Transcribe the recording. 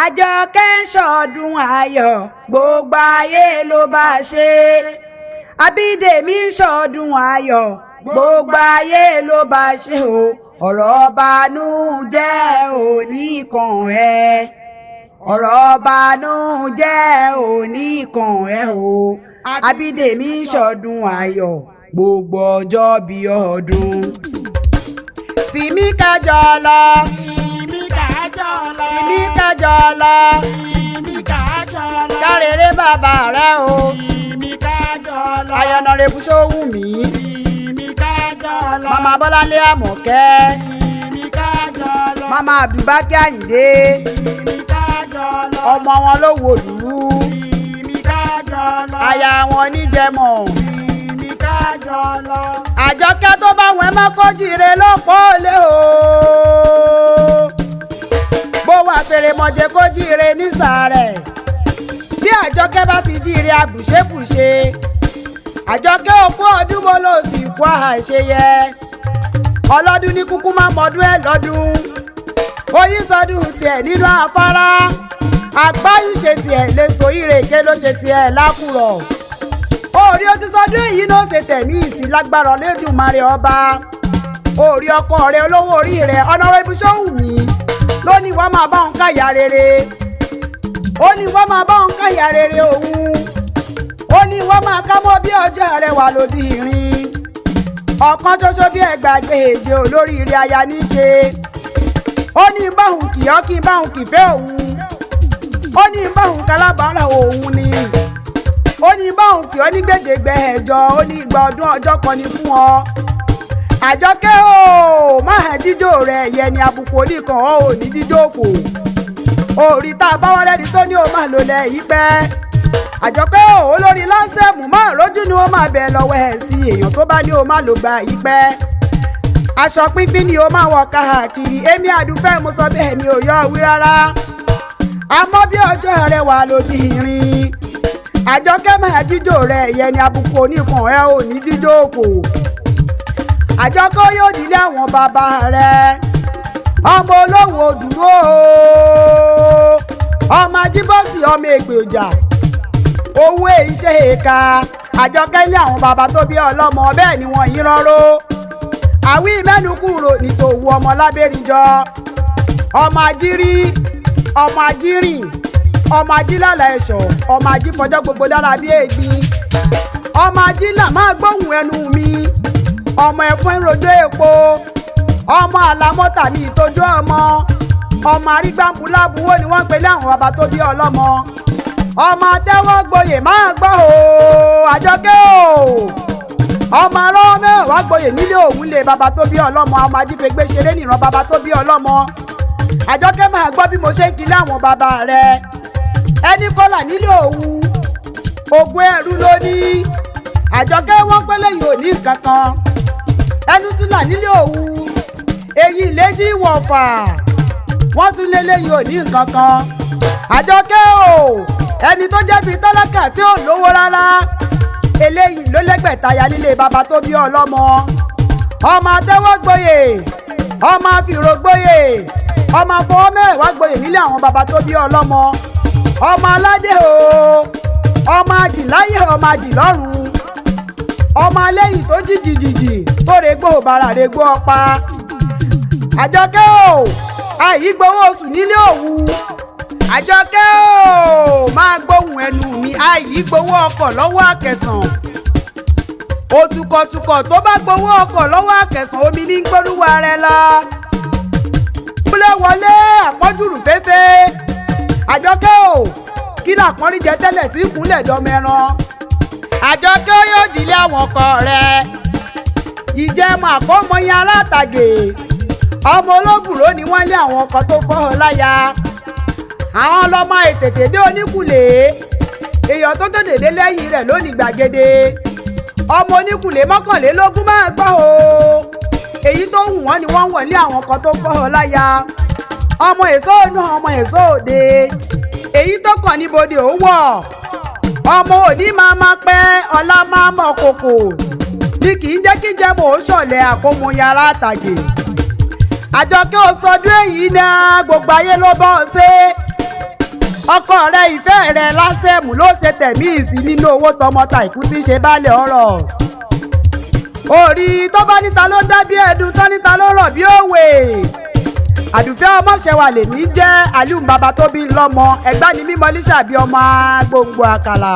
Àjọkẹ́ ń ṣọdún ayọ̀, gbogbo ayé ló bá ṣe. Abídèmí ń ṣọdún ayọ̀, gbogbo ayé ló bá ṣe o. Ọ̀rọ̀ banújẹ́ ò ní kàn ẹ́, ọ̀rọ̀ banújẹ́ ò ní kàn ẹ́ o. Abídèmí ń ṣọdún ayọ̀, gbogbo ọjọ́ bí ọdún. Sìmí kájọ lọ. Sìmí kájọ lọ. Sìmí kájọ lọ. Sìmí kájọ lọ. Kárèrè bàbá rẹ o. Sìmí kájọ lọ. Ayọ̀nàrẹ́bù Ṣówùmí. Sìmí kájọ lọ. Màmá Bọ́láńlé Àmọ̀kẹ́. Sìmí kájọ lọ. Màmá Abdulbaki Àyìndé. Sìmí kájọ lọ. Ọmọ wọn ló wò dúró. Sìmí kájọ lọ. Aya wọn níjẹmọ̀. Sìmí kájọ lọ. Àjọkẹ́ tó bá wọn mọ́ kó jìre ló pọ̀ lé o. Bó wà fèrè mọ̀jẹ̀ kó jìre nísàrẹ̀. Bí Àjọkẹ́ bá ti jíire àbùṣebùṣe. Àjọkẹ́ òkú ọdún mo lò sí kú àṣeyẹ. Ọlọ́dún ní kúkú má mọdún ẹ̀ lọ́dún. Oyin sọdún tiẹ̀ nínú afárá. Àgbáyé ṣe tiẹ̀ lè so ìrèké ló ṣe tiẹ̀ lákùrọ̀. Orí ó ti sọdún èyí ló ṣe tẹ̀mí ìsìn lágbára Olódùmarè ọba. Orí ọkọ rẹ, olówó orí rẹ, Ọ̀nàrẹ́bù Ṣówùmí ló ní wọ́n máa bá òun káyà rere. Ó ní wọ́n máa bá òun káyà rere òun. Ó ní wọ́n máa ká mọ́ bí ọjọ́ rẹ wà lójú ìrìn. Ọ̀kan ṣoṣo bí ẹgbàgbé èjì olóríire aya níṣe. Ó ní báhùn kì ọ́ kí báhùn kìfẹ́ òun. Ó ní báhùn kálábàárà òun ni. Ó ní báhùn kì ọ́ ní gbèdégbè ẹ̀jọ. Ó ní ìgbà ọdún ọjọ́ kan ní fún ọ. Àjọkẹ́ o, má hàn jíjó rẹ̀ yẹ ni àbùkù oníkan ọ́ ò ní jíjó fò. Òòrí tá a bá wọ́n rẹ́ni tó ní o máa lò lẹ̀ yí pẹ́. Àjọkẹ́ o, olórí lásẹ̀mù máa rójú ni ó máa bẹ̀ lọ́wọ́ ẹ̀ sí èèyàn tó bá ní o máa lò gbà yí pẹ́. Aṣọ pínpín ni o máa wọ̀ káàkiri, èmi àdúfẹ́ mo sọ bẹ́ẹ̀ mi ò yọ wí rárá. Àmọ́ bí ọjọ́ rẹ wà lóbi ìrìn. Àjọkẹ́ máa jíjó rẹ̀ yẹ ni àbùkù oníkan ẹ ò ní jíjó fò. Àjọkẹ́ yóò dílé àwọn bàbá rẹ̀. Ọmọ olówó dúró o. Ọmọ ajíbọ́sì ọmọ ègbè ọjà. Owó iṣẹ́ èka. Àjọkẹ́ ilé àwọn bàbá tó bí ọlọ́mọ bẹ́ẹ̀ ni wọ́n yín rọ́rọ́. Àwí mẹ́nu kúrò ní tòwú ọmọ lábẹ́rìnjọ. Ọmọ ajírí, ọmọ ajírìn, ọmọ ajílàlà ẹ̀ṣọ́, ọmọ ajífọjọ́ gbogbo dára bí ègbin. Ọmọ ajílà máa gbóhùn ẹnu mi. Ọmọ ẹ̀fọn ìròjó epo. Ọmọ àlámọ́tà mi ìtọ́jú ọmọ. Ọmọ arígbámbúlábúwò ni wọ́n ń pelé àwọn bàbá tó bí ọlọ́mọ. Ọmọ atẹ́wọ́gboyè máa gbọ́ o, Àjọkẹ́ o. Ọmọ arọ́ mẹ́wàá gboyè nílé òun lè bàbá tó bí ọlọ́mọ. Ọmọ ajífẹ́gbé ṣeré nìran bàbá tó bí ọlọ́mọ. Àjọkẹ́ máa gbọ́ bí mo ṣe ń kilé àwọn bàbá rẹ̀. Ẹni kọlà nílé òun, ògùn ẹrú ló ní. Àjọkẹ́ wọ́n pẹ́ lẹ́yìn òní kankan. Ẹnu tún là nílé òun, èyí ìlẹ́jì wọ̀fà. Wọ́n tún lé lẹ́yìn òní kankan. Àjọkẹ́ o, ẹni tó jẹ́ bíi tálákà tí ò lówó rárá. Eléyìí ló lẹ́gbẹ̀taya nílé bàbá tó bí ọlọ́mọ. Ọmọ atẹ́wọ́gboyè, ọmọ àfìrògboyè, ọmọ afọwọ́ mẹ́wàá gboyè nílé àwọn bàbá tó bí ọlọ́mọ. Ọmọ aládé o, ọmọ àjìláyé, ọmọ àjìlọ́run. Ọmọ alẹ́yìn tó jìjìjìjì tó regbó bàrà regbó ọ̀pá. Àjọkẹ́ o, àìgbowó oṣù nílé òwu. Àjọkẹ́ o, máa gbóhùn ẹnu mi, àìgbowó ọkọ̀ lọ́wọ́ àkẹsàn. Òtùkọ̀tùkọ̀ tó bá gbowó ọkọ̀ lọ́wọ́ àkẹsàn omi ní gbólúwa rẹ lọ. Kúlẹ̀ wọlé àpọ́jùrù féfé. Àjọkẹ́ o, kí làpọ́nrí jẹ tẹ́lẹ̀ tí ìkúnlẹ̀ dọ́mẹran. Àjọkẹ́ yóò dílé àwọn ọkọ rẹ̀. Ìjẹmọ àkọ́mọyìn alátàgè. Ọmọ ológun ló ní wọ́n lé àwọn ọkọ tó fọ́ ọ láya. Àwọn ọlọ́mọ ètètè dé oníkùlé. Èèyàn tó tètè dé lẹ́yìn rẹ̀ lónìí gbàgede. Ọmọ oníkùlé 21 máa gbọ́ o. Èyí tó wù wọ́n ni wọ́n ń wọlé àwọn ọkọ tó fọ́ ọ láya. Ọmọ èso inú, ọmọ èso òde. Èyí tó kàn níbodè ó wọ̀. Ọmọ òní máa ma pẹ́, ọ̀la máa mọ̀ kòkò. Ní kì í jẹ́ kí jẹ́mọ̀ ó ṣọ̀lẹ̀ àkómọyàrá àtàgè. Àjọkẹ́ ò sọdún èyí náà, gbogbo ayé ló bọ́ ọ ṣe. Ọkọ rẹ ìfẹ́ rẹ lásẹ̀mù ló ṣe tẹ̀mí ìsìn nínú owó tọmọta ìkú tí ń ṣe baálẹ̀ ọ̀rọ̀. Orí tó bá níta ló ń dá bí ẹdun, tó níta ló rọ̀ bí òwe. Àdùfẹ́ ọmọṣẹ́wà lèmi jẹ́ Aliu bàbá tó bí lọ́mọ ẹ̀gbá ni mímọ́ lísàbí ọmọ gbòǹgbò àkàlà.